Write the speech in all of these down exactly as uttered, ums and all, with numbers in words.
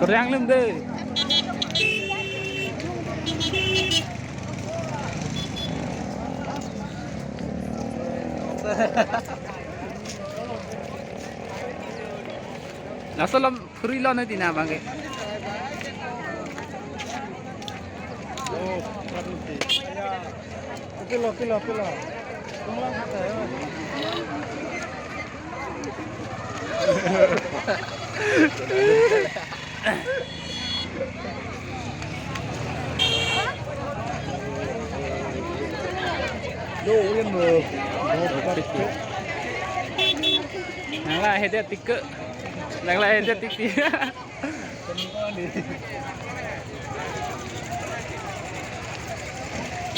Rang lem de. Laso alam puri lo na dina bang ke. Kilo, kilo, kilo. Kumlang kata ya. Yo, uyan mo. Nang lahai det tik ke. Nang lahai det tik tik.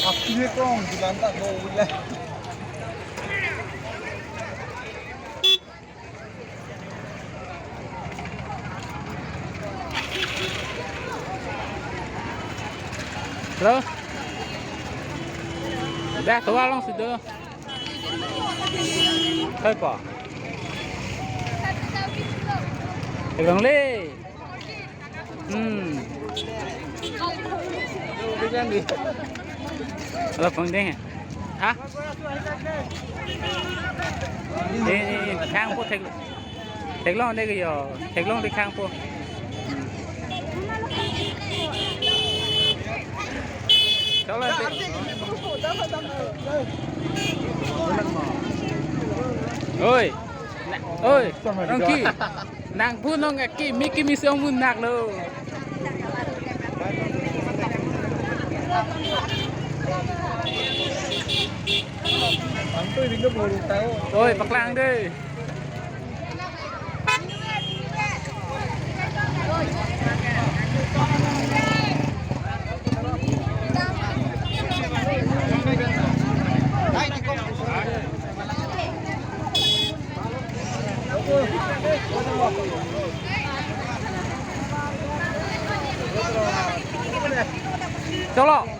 Akhirnya kong, dilantak mau uyan. Hello. Dah keluar langsung tu. Hai, Pak. Tegang le. Hmm. Hello, Pang Ding. Ha? Eh, eh, eh, khang po thek. Theklong de yo. Theklong de khang po. Hmm. Chalo, te. Oi. Na, oi, Rongki. Nang pu nong aki, miki mi song mun nak lo. Oi, paklang de. Chalo.